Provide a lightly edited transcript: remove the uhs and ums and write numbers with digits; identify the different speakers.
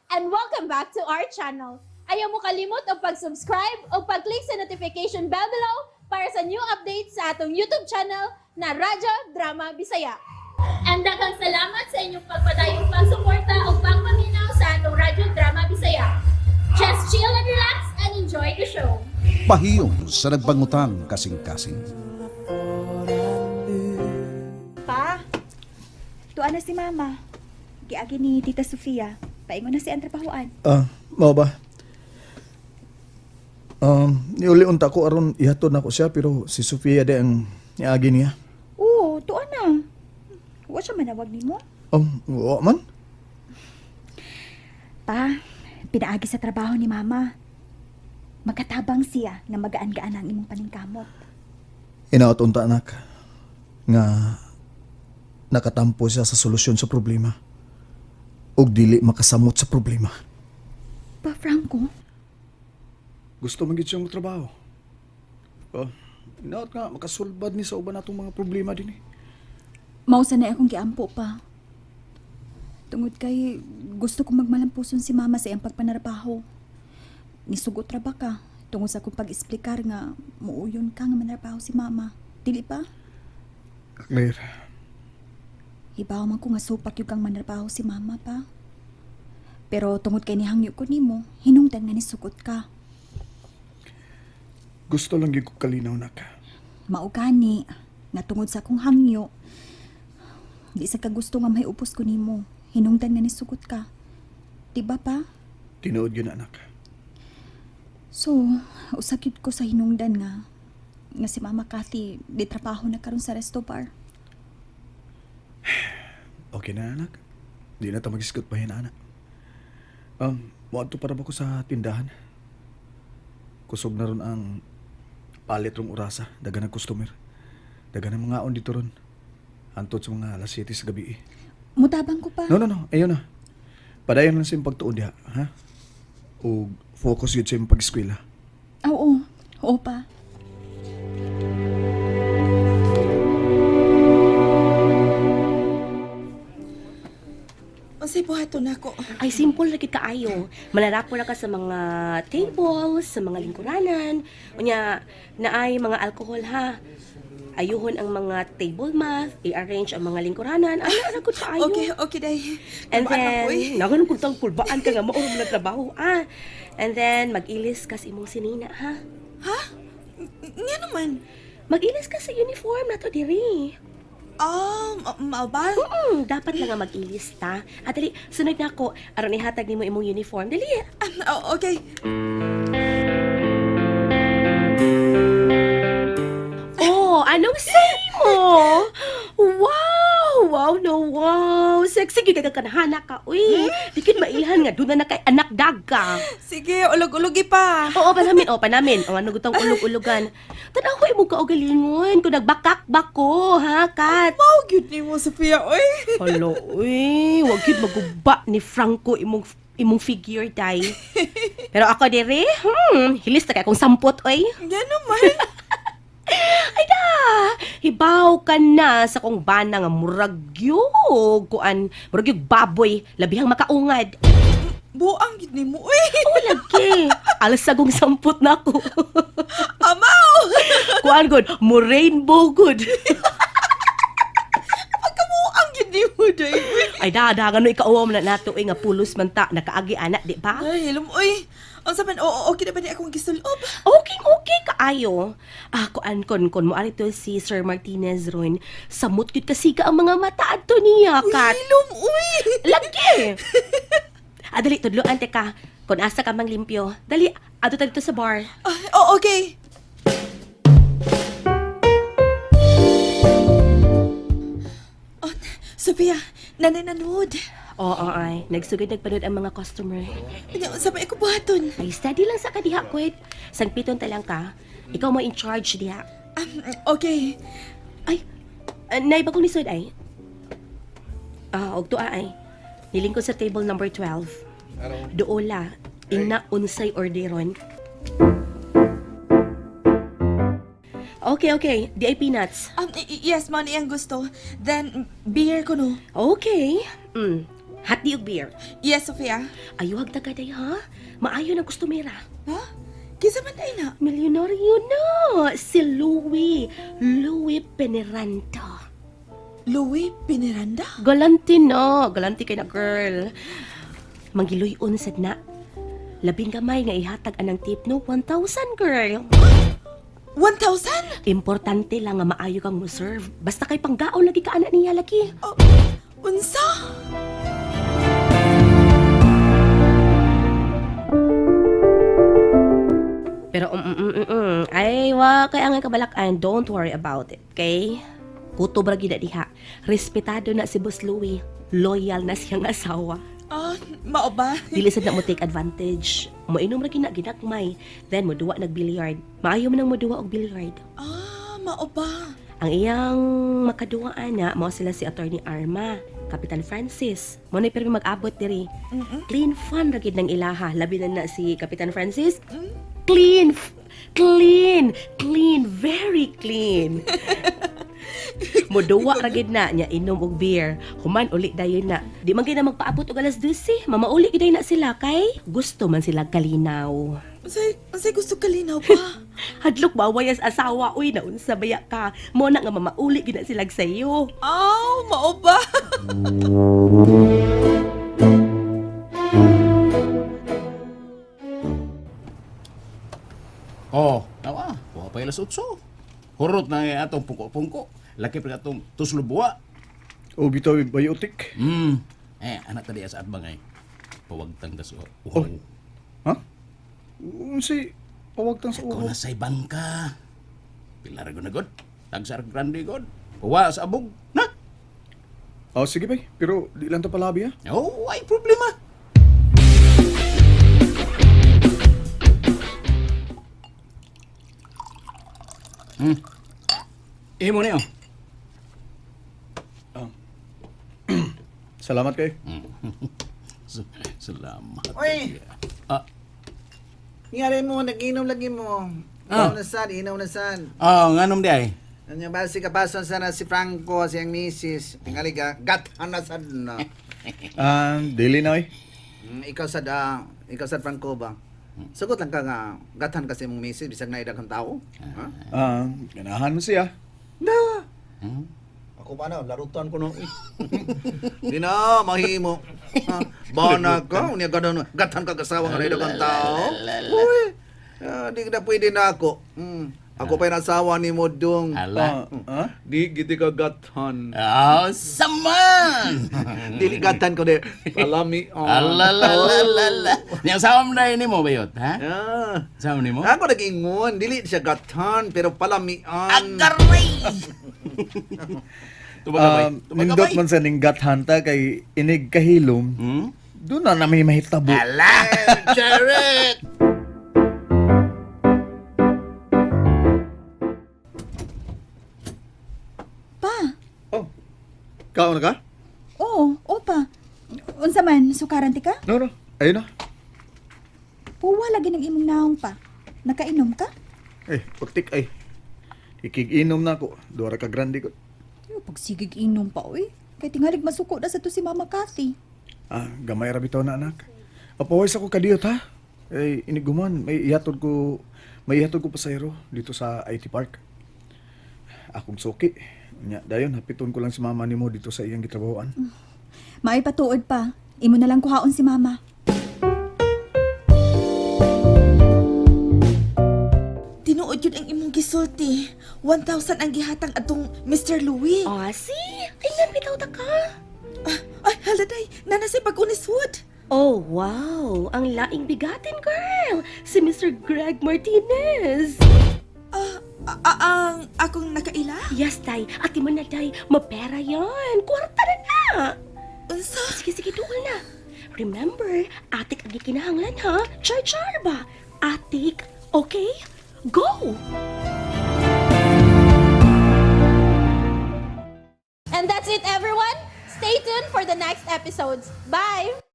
Speaker 1: And welcome back to our channel. Ayaw mo kalimot og pag-subscribe o pag-click sa notification bell below para sa new updates sa atong YouTube channel na Radyo Drama Bisaya. And daghang salamat sa inyong pagpadayong pagsuporta o pagpaminaw sa atong Radyo Drama Bisaya. Just chill and relax and enjoy the show.
Speaker 2: Pahiyom sa nagbangutang kasing-kasing.
Speaker 3: Pa, tuwa na si Mama. Giagi ni Tita Sofia. Paingon na si ang trabahoan.
Speaker 4: Ah, mao ba? Niuli unta ko aron ihatod nako siya, pero si Sofia di ang niagi niya.
Speaker 3: Oo, tuwa na. Wa siya manawag nimo.
Speaker 4: Wa man.
Speaker 3: Pa, pinaagi sa trabaho ni Mama. Magkatabang siya nga magaan-gaan ang imong paningkamot.
Speaker 4: Inaot unta, anak, nga nakatampo siya sa solusyon sa problema ug dili makasamot sa problema.
Speaker 3: Pa Franco,
Speaker 4: Gusto man gid siyang trabaho. Oh, inaot nga makasulbad ni sa uban natong mga problema din eh.
Speaker 3: mausa na akong giampo pa. Tungod kay gusto kong magmalampuson si Mama sa iyang pagpanarbaho. Nisugot ra ba ka? Tungod sa akong pag-esplikar nga muuyon ka nga manarbaho si Mama. Dili pa?
Speaker 4: Claire,
Speaker 3: Hibaw man ko nga supak yung kang manarbaho si Mama pa. Pero tungod kay nihangyo ko nimo, hinungdan nga nisugot ka.
Speaker 4: Gusto lang gyud ko kalinaw, nak.
Speaker 3: Mao gani nga tungod sa akong hangyo, di sa ka gusto nga may upos ko nimo, hinungdan nga nisugot ka. Di ba pa?
Speaker 4: Tinuod gyud na, anak.
Speaker 3: So, usakit ko sa hinungdan nga nga si Mama Kathy di trabaho na karon sa resto bar.
Speaker 4: Okay na, anak. Di na ta mag-iskot pa yan, anak. Moadto para ba ko sa tindahan? Kusog na ron ang palit rong orasa. Daga ng customer. Daga ng mga on dito ron. Antod sa mga alas 7 sa gabi eh.
Speaker 3: Mutabang ko pa.
Speaker 4: No, no, no. Ayun na. Padayon lang sa iyong pagtuon diha, ha? O focus yun sa iyong pag-eskwela.
Speaker 3: Oo. Oo pa.
Speaker 5: Unsay buhaton nako?
Speaker 6: Ay, simple na gid kaayo. Manarapo ra ka sa mga tables, sa mga lingkuranan. Unya, naay mga alcohol ha. Ayuhon ang mga table mat, i-arrange ang mga lingkuranan. Ano ra gud kaayo.
Speaker 5: Okay, okay day.
Speaker 6: And
Speaker 5: Kulbaan
Speaker 6: then,
Speaker 5: ako, eh.
Speaker 6: naku, nung kultang kulbaan ka nga, mauro mo na trabaho, ah. And then, mag-ilis ka sa imong sinina, ha?
Speaker 5: Nga naman.
Speaker 6: Mag-ilis ka sa uniform na to, diri.
Speaker 5: Ah, mao ba?
Speaker 6: Dapat lang nga mag-ilis ta. Ah, dali, sunod na ako. Aron ihatag nimo imong uniform. Dali.
Speaker 5: Ah, oh, okay.
Speaker 6: Oh, anong say mo? Wow! Wow, no, wow! Sexy gyud ka kanahana ka. Uy, di gyud mailhan nga doon na kay anak daga.
Speaker 5: Sige, ulog-ulogi pa.
Speaker 6: Oo, panamin, oh, panamin. O, ano gutong ulog-ulogan. Tanaw ko imong kaugalingon kung nagbakak-bak ko, ha, Kat?
Speaker 5: Mao gyud nimo, Sophia, oy.
Speaker 6: Hala, uy, wag gyud maguba ni Franco imong imong figure, day. Pero ako dire, hilis na kay akong sampot, oy.
Speaker 5: Nga naman.
Speaker 6: Ay da, hibaw ka na sa kong bana nga murag yug, kuan, murag yug baboy, labihang makaungad.
Speaker 5: Buang gyud nimo, oy.
Speaker 6: Oo, lagi. Alasagong sampot na ako.
Speaker 5: Amaw.
Speaker 6: Kuan good, mo rainbow good.
Speaker 5: Pagkabuang gyud nimo, day. Uy.
Speaker 6: Ay da, da, ngano ikauwaw man na nato eh, nga pulos man ta, nakaagi ana, di ba?
Speaker 5: Ay, hilom, oy. Unsa man, oo, okay na ba ni akong gisulob?
Speaker 6: Okay, okay kaayo. Ah, kuan kon kon mo arito si Sir Martinez ron. Samot gyud kasi ka ang mga mata adto niya, Kat.
Speaker 5: Hilom, uy.
Speaker 6: Lagi. Ah, dali, tudloan teka. Kung asa ka mang limpyo. Dali, adto ta dito sa bar.
Speaker 5: Ah, oh, okay. Oh, Sophia, nanay nanood.
Speaker 6: Oo, ay. Nagsugod nagpanood ang mga customer.
Speaker 5: Nya, unsa ba ako buhaton?
Speaker 6: Ay, steady lang sa kadiha, kwet. Sangpiton ta lang ka. Ikaw mo in charge diha.
Speaker 5: Okay.
Speaker 6: Ay, nay, bagong lisod ay. Ah, og tuwa ay. Nilingkod sa table number 12. Doola, ina unsay orderon. Okay. Di ay peanuts.
Speaker 5: Yes, mao ni ang gusto. Then, beer ko no.
Speaker 6: Okay. Hati og beer.
Speaker 5: Yes, Sofia.
Speaker 6: Ayuhag ta day ha. Maayo ng kustumera.
Speaker 5: Ha? Kinsa man day na?
Speaker 6: Milyonaryo na! Si Louie. Louie Peneranda.
Speaker 5: Louie Piniranda?
Speaker 6: Galante na. Galante kay na girl. Mangiluyon sad na. Labing gamay nga ihatag anang tip no 1,000 girl.
Speaker 5: 1,000?
Speaker 6: Importante lang nga maayo kang mo-serve. Basta kay panggaon lagi ka anak niya lagi.
Speaker 5: Oh, unsa?
Speaker 6: Pero Ay, wa kay ang kabalakan, don't worry about it, okay? Kutob ra gid na diha. Respetado na si Boss Louie. Loyal na siyang asawa.
Speaker 5: Ah, mao ba?
Speaker 6: Dili sad na mo take advantage. Moinom ra gina ginagmay. Then moduwa nag billiard. Maayo man ang moduwa og billiard.
Speaker 5: Ah, mao ba?
Speaker 6: Ang iyang makaduwa ana mao sila si Attorney Arma, Kapitan Francis. Mo na pirmi mag-abot diri. Clean fun ra gid ng ilaha. Labi na na si Kapitan Francis. Clean, clean, clean, very clean. Moduwa ra gid na nya inom og beer. Human uli dayon na. Di man gid na magpaabot og alas 12. Mamauli gid na sila kay gusto man sila kalinaw.
Speaker 5: Unsay gusto kalinaw pa?
Speaker 6: Hadlok baway as asawa uy naunsa baya ka. Mo na nga mamauli gid na sila sayo.
Speaker 5: Aw, mao ba?
Speaker 7: Oh, tawa. Kuha pa alas 8. Hurot na nga atong pungko-pungko. Laki pa atong tuslubuwa.
Speaker 4: O bitaw biotic.
Speaker 7: Eh, anak tadi sa atbang ay. Pawagtang das uhaw.
Speaker 4: Oh. Ha? Unsay pawagtang sa
Speaker 7: Ikaw
Speaker 4: uhaw?
Speaker 7: na sa bangka. Pilar ko na god. Tagsar grande god. Puwa sa abog. Na.
Speaker 4: Oh, sige bay, pero di lang ta palabi ha.
Speaker 7: Oh, ay problema. Imo niyo.
Speaker 4: Salamat kay.
Speaker 7: Salamat.
Speaker 8: Uy!
Speaker 7: Ah.
Speaker 8: Nangyari mo, nag-inom lagi mo.
Speaker 7: Ah.
Speaker 8: Inaw na sad, inaw na sad.
Speaker 7: Oh, nganom di ay.
Speaker 8: Ano ba si kapason sana si Franco, siyang misis. Tingali ka, gathan na sad na.
Speaker 4: Ah, dili na oy.
Speaker 8: Ikaw sad, ikaw sad Franco ba? Sugot lang ka nga, gathan kasi mong misis, bisag na kang tao. Ha?
Speaker 4: Ah, ganahan mo siya.
Speaker 8: Na! Ako pa na, larutan ko na. Di na, mahimo. Ha? Bana ka, unya ka na, gathan ka kasawa nga na kang tao. Uy, di na pwede na ako. Ako pa yung asawa ni mo dong.
Speaker 7: Ala.
Speaker 4: Ah, ah?
Speaker 8: Di giti ka gathan.
Speaker 7: Oh, saman.
Speaker 8: Dili gathan ko di. Palami. Oh.
Speaker 7: Ala la la la la. Yang sawam na ini mo bayot, ha?
Speaker 8: Ah.
Speaker 7: Sawam ni mo?
Speaker 8: Ako nag-ingon, dili siya gathan, pero palamian.
Speaker 7: Agaray. Tumaga bay. Tumaga
Speaker 4: Nindot
Speaker 7: bay.
Speaker 4: man sa ning gathanta kay inig kahilom. Doon na na may mahitabo.
Speaker 7: Ala.
Speaker 8: Eh, Jared!
Speaker 3: Pa,
Speaker 4: Oh. Kaon na ka?
Speaker 3: oo, opa. Unsa man, sukaran ti ka?
Speaker 4: No, no. Ayun na.
Speaker 3: Puwa lagi ng imong naong pa. Nakainom ka?
Speaker 4: Eh, putik ay. Ikig-inom na ako. Duara ka grande ko.
Speaker 3: Yo, pagsigig inom pa, oy. Kay tingalig masuko na sa to si Mama Kathy.
Speaker 4: Ah, gamay ra bitaw na anak. Apaways ako kadiyot ha. Eh, iniguman, may ihatod ko pasahero dito sa IT Park. Akong suki. Nya, dayon hapiton ko lang si mama nimo dito sa iyang gitrabahoan.
Speaker 3: Maay patuod pa. Imo na lang kuhaon si Mama.
Speaker 5: Tinuod yun ang imong gisulti. 1,000 ang gihatang atong Mr. Louie.
Speaker 6: Oh, see? Ay, bitaw ta ka.
Speaker 5: Ah, ay, hala day, nana say pag-unisod.
Speaker 6: Oh, wow! Ang laing bigatin, girl! Si Mr. Greg Martinez!
Speaker 5: Ah, ah, ang akong nakaila?
Speaker 6: Yes, day. Ati man na, day. Mapera yan. Kwarta na na!
Speaker 5: Unsa?
Speaker 6: Sige, sige, duol na. Remember, atik ang gikinahanglan, ha? Char-char ba? Atik, okay? Go!
Speaker 1: And that's it, everyone. Stay tuned for the next episodes. Bye!